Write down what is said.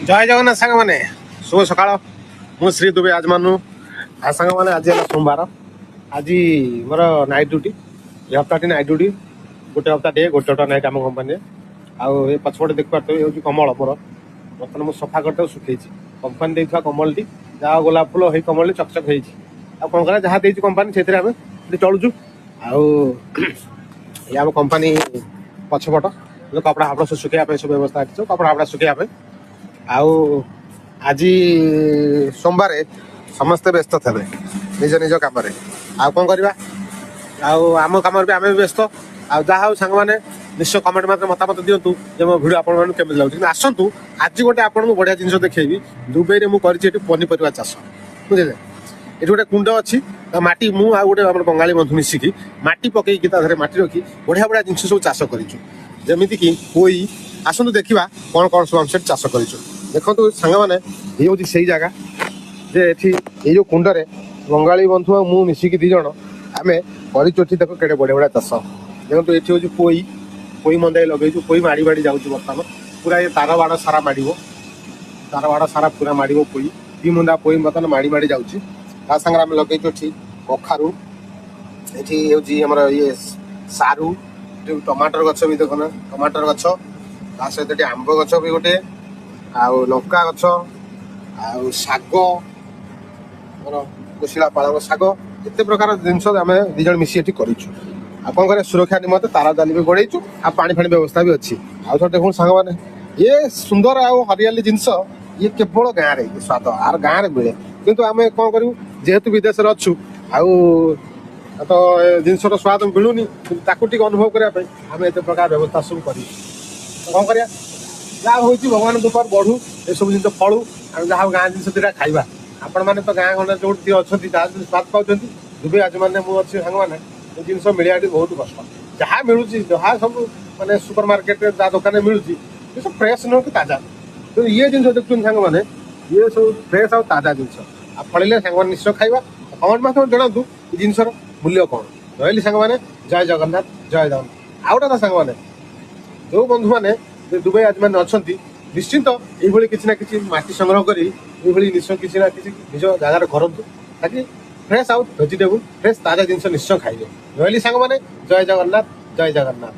ଜୟ ଜଗନ୍ନାଥ ସାଙ୍ଗମାନେ, ଶୁଭ ସକାଳ। ମୁଁ ଶ୍ରୀ ଦୁବେ ଆଜମାନୁ। ଆଉ ସାଙ୍ଗମାନେ, ଆଜି ହେଲା ସୋମବାର। ଆଜି ମୋର ନାଇଟ୍ ଡ୍ୟୁଟି। ଏ ହପ୍ତାଟି ନାଇଟ୍ ଡ୍ୟୁଟି, ଗୋଟେ ହପ୍ତା ଡେ, ଗୋଟେ ହପ୍ତା ନାଇଟ୍ ଆମ କମ୍ପାନୀରେ। ଆଉ ଏ ପଛପଟେ ଦେଖିପାରୁଥିବେ, ଏ ହେଉଛି କମଳ ମୋର। ବର୍ତ୍ତମାନ ମୁଁ ସଫା କରିଦେଉ ଶୁଖେଇଛି। କମ୍ପାନୀ ଦେଇଥିବା କମଳଟି, ଯାହା ଗୋଲାପ ଫୁଲ ହେଇ କମଳଟି ଚକଚକ ହେଇଛି। ଆଉ କ'ଣ କରିବା, ଯାହା ଦେଇଛି କମ୍ପାନୀ ସେଥିରେ ଆମେ ଏଠି ଚଳୁଛୁ। ଆଉ ଏ ଆମ କମ୍ପାନୀ ପଛପଟ କପଡ଼ା ଫପଡ଼ା ସବୁ ଶୁଖେଇବା ପାଇଁ ସବୁ ବ୍ୟବସ୍ଥା ଅଛି, ସବୁ କପଡ଼ା ଫପଡ଼ା ଶୁଖେଇବା ପାଇଁ। ଆଉ ଆଜି ସୋମବାରେ ସମସ୍ତେ ବ୍ୟସ୍ତ ଥିବେ ନିଜ ନିଜ କାମରେ। ଆଉ କ'ଣ କରିବା, ଆଉ ଆମ କାମରେ ବି ଆମେ ବି ବ୍ୟସ୍ତ। ଆଉ ଯାହା ହଉ ସାଙ୍ଗମାନେ, ନିଶ୍ଚୟ କମେଣ୍ଟ ମାଧ୍ୟମରେ ମତାମତ ଦିଅନ୍ତୁ ଯେ ମୋ ଭିଡ଼ିଓ ଆପଣମାନଙ୍କୁ କେମିତି ଲାଗୁଛି। କିନ୍ତୁ ଆସନ୍ତୁ, ଆଜି ଗୋଟେ ଆପଣଙ୍କୁ ବଢ଼ିଆ ଜିନିଷ ଦେଖେଇବି। ଦୁବାଇରେ ମୁଁ କରିଛି ଏଠି ପନିପରିବା ଚାଷ, ବୁଝିଲେ? ଏଠି ଗୋଟେ କୁଣ୍ଡ ଅଛି, ତା ମାଟି ମୁଁ ଆଉ ଗୋଟେ ଆମର ବଙ୍ଗାଳୀ ବନ୍ଧୁ ମିଶିକି ମାଟି ପକେଇକି, ତା ଦେହରେ ମାଟି ରଖି ବଢ଼ିଆ ବଢ଼ିଆ ଜିନିଷ ସବୁ ଚାଷ କରିଛୁ, ଯେମିତିକି ପୋଇ। ଆସନ୍ତୁ ଦେଖିବା କ'ଣ କ'ଣ ସବୁ ଆମେ ସେଠି ଚାଷ କରିଛୁ। ଦେଖନ୍ତୁ ସାଙ୍ଗମାନେ, ଇଏ ହେଉଛି ସେଇ ଜାଗା ଯେ ଏଠି ଏଇ ଯୋଉ କୁଣ୍ଡରେ ବଙ୍ଗାଳୀ ବନ୍ଧୁ ଆଉ ମୁଁ ମିଶିକି 2 ଜଣ ଆମେ କରିଛୁ। ଏଠି ଦେଖ କେଡ଼େ ବଢ଼ିଆ ବଢ଼ିଆ ଚାଷ। ଦେଖନ୍ତୁ, ଏଠି ହେଉଛି ପୋଇ। ପୋଇ ମନ୍ଦାଇ ଲଗେଇଛୁ। ପୋଇ ମାଡ଼ି ମାଡ଼ି ଯାଉଛି ବର୍ତ୍ତମାନ ପୁରା। ଏ ତାର ବାଡ଼ ସାରା ମାଡ଼ିବ, ତାର ବାଡ଼ ସାରା ପୁରା ମାଡ଼ିବ ପୋଇ। 2 ମୁନ୍ଦା ପୋଇ ବର୍ତ୍ତମାନ ମାଡ଼ି ମାଡ଼ି ଯାଉଛି। ତା ସାଙ୍ଗରେ ଆମେ ଲଗେଇଛୁ ଏଠି କଖାରୁ, ଏଠି ହେଉଛି ଆମର ଇଏ ସାରୁ, ଏଠି ଟମାଟର ଗଛ ବି ଦେଖୁନ, ଟମାଟର ଗଛ। ତା ସହିତ ଏଠି ଆମ୍ବ ଗଛ ବି ଗୋଟେ, ଆଉ ଲଙ୍କା ଗଛ, ଆଉ ଶାଗ, ଆମର କୋଶିଳା ପାଳଙ୍ଗ ଶାଗ। ଏତେ ପ୍ରକାର ଜିନିଷ ଆମେ 2 ଜଣ ମିଶି ଏଠି କରିଛୁ। ଆଉ କ'ଣ କରିବା, ସୁରକ୍ଷା ନିମନ୍ତେ ତାର ଜାଲି ବି ଗୋଡ଼େଇଛୁ ଆଉ ପାଣି ଫାଣି ବ୍ୟବସ୍ଥା ବି ଅଛି। ଆଉ ଥରେ ଦେଖନ୍ତୁ ସାଙ୍ଗମାନେ, ଇଏ ସୁନ୍ଦର ଆଉ ହରିଆଲି ଜିନିଷ। ଇଏ କେବଳ ଗାଁରେ ଇଏ ସ୍ୱାଦ ଆର ଗାଁରେ ମିଳେ। କିନ୍ତୁ ଆମେ କ'ଣ କରିବୁ, ଯେହେତୁ ବିଦେଶରେ ଅଛୁ, ଆଉ ତ ଏ ଜିନିଷର ସ୍ୱାଦ ମିଳୁନି। କିନ୍ତୁ ତାକୁ ଟିକେ ଅନୁଭବ କରିବା ପାଇଁ ଆମେ ଏତେ ପ୍ରକାର ବ୍ୟବସ୍ଥା ସବୁ କରିଛୁ। ତ କ'ଣ କରିବା, ଯାହା ହଉଛି ଭଗବାନ କୃପାରୁ ବଢୁ, ଏସବୁ ଜିନିଷ ଫଳୁ, ଆମେ ଯାହା ହଉ ଗାଁ ଜିନିଷ 2ଟା ଖାଇବା। ଆପଣମାନେ ତ ଗାଁ ଗଣ୍ଡାରେ ଯୋଉଠି ଅଛନ୍ତି, ଯାହା ସ୍ୱାଦ ପାଉଛନ୍ତି। ଦୁବାଇ ଆଜମାନେ ମୁଁ ଅଛି ସାଙ୍ଗମାନେ, ଏ ଜିନିଷ ମିଳିବା ଏଠି ବହୁତ କଷ୍ଟ। ଯାହା ମିଳୁଛି, ଯାହା ସବୁ ମାନେ ସୁପର ମାର୍କେଟରେ, ଯାହା ଦୋକାନରେ ମିଳୁଛି, ଏ ସବୁ ଫ୍ରେଶ୍ ନୁହଁ କି ତାଜା ନୁହଁ। କିନ୍ତୁ ଇଏ ଜିନିଷ ଦେଖୁଛନ୍ତି ସାଙ୍ଗମାନେ, ଇଏ ସବୁ ଫ୍ରେଶ୍ ଆଉ ତାଜା ଜିନିଷ। ଆଉ ଫଳିଲେ ସାଙ୍ଗମାନେ ନିଶ୍ଚୟ ଖାଇବା। କମେଣ୍ଟ ମାଧ୍ୟମରେ ଜଣାନ୍ତୁ ଏ ଜିନିଷର ମୂଲ୍ୟ କ'ଣ। ରହିଲି ସାଙ୍ଗମାନେ, ଜୟ ଜଗନ୍ନାଥ, ଜୟ ଜଗନ୍ନାଥ। ଆଉ ଗୋଟେ କଥା ସାଙ୍ଗମାନେ, ଯୋଉ ବନ୍ଧୁମାନେ ଦୁବାଇ ଆଜମାନେ ଅଛନ୍ତି, ନିଶ୍ଚିନ୍ତ ଏଇଭଳି କିଛି ନା କିଛି ମାଟି ସଂଗ୍ରହ କରି ଏଇଭଳି ନିଶ୍ଚୟ କିଛି ନା କିଛି ନିଜ ଜାଗାରେ କରନ୍ତୁ, ତାକି ଫ୍ରେଶ୍ ଆଉ ଭେଜିଟେବୁଲ, ଫ୍ରେଶ୍ ତାଜା ଜିନିଷ ନିଶ୍ଚୟ ଖାଇବେ। ରହିଲି ସାଙ୍ଗମାନେ, ଜୟ ଜଗନ୍ନାଥ, ଜୟ ଜଗନ୍ନାଥ।